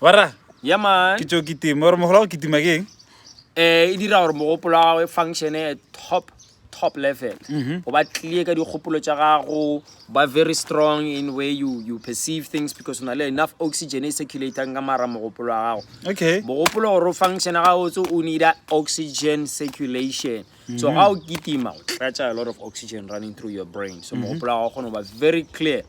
Warra, Yeah man. ke tšo kitima. Gore mogola go kitima ke eng? Eh, e dira gore mogopolo wa gago e functione at top top level. Go ba clear ka dikgopolo tša gago, ba very strong in way you you perceive things because o na le enough oxygen e circulating ka mara mogopolo wa gago. Okay. Mogopolo gore o functione gabotse o need-a oxygen circulation. So ga o kitima o tlatša a lot of oxygen running through your brain. So mogopolo wa gago o kgona go ba very clear.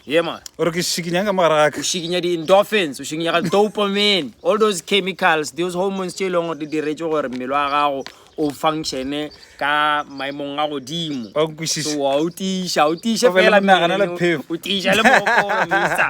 Yeah man. Gore ke šikinyang ka mogare ga ka. o šikinya di-endorphins o šikinya ga dopamine all those chemicals those hormones tše e leng gore di diretše gore mmele wa gago o functione ka maemong a godimo Wa nkwešiša. so wa o tiiša o tiiše O be le fela monagano le mmeleng, phefo. o tiiša le mogopolo misa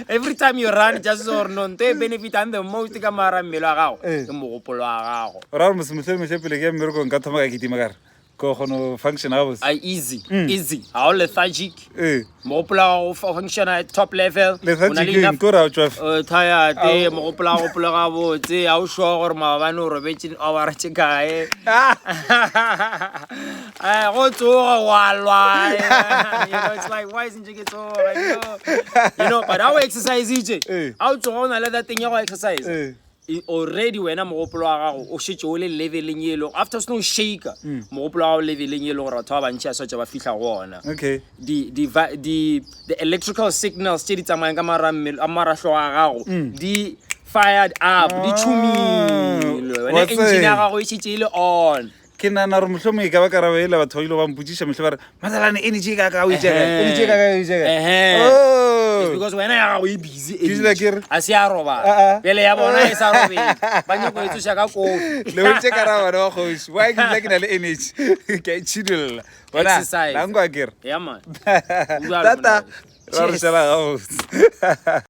every time you run just gore no nto e benefitang the most ka mara mmele wa gago Eh. ke mogopolo wa gago O ra gore mosemohlele mohle pele ke ya mmerekong nka thoma ka kitima ka re ko kgona go functiona gabotse. a easy easy ga o lethargic Ee. mogopolo wa gago o functiona at top level O na le Lethargic eng? enough- Ke gore ga o tšwafe. O tired mogopolo wa gopola gabotse ga o sure gore maabane o robetše hour tše kae Eh, go tsoga wa lwa you know, it's like why isn't ke tsoga you know? you know but ha o exercise-itše Eh. ha o tsoga o na le that thing ya go exercise Eh. Already wena mogopolo wa gago o šetše o le leveleng ye e lego after o seno shaker mogopolo wa gago leveleng ye e lego gore batho ba bantši a swetša ba fihla go ona. Okay. Di, di, di, the electrical signals tše di tsamayang ka mara a marahlo a gago di fired up, di tšhumilwe. Wena Wa engine ya tseba. gago e šetše e le on. Ke nagana gore mohlomongwe e ka ba karabo ela batho ba ile ba mpotšiša mehle ba re matsalane energy e ka ka o itšeka energy e ka ka o itšeka Oh. Because wena ya gago e busy Ke dula ke re a se ya robala Ah, ah. pele ya bona e sa robele ba nyako e tsoša ka kofi le bontše karabo bana ba kgoši why ke dula ke na le energy ke a itšhidulla bona Exercise. lankwa ke re yeah man tata ra re šala gabotse.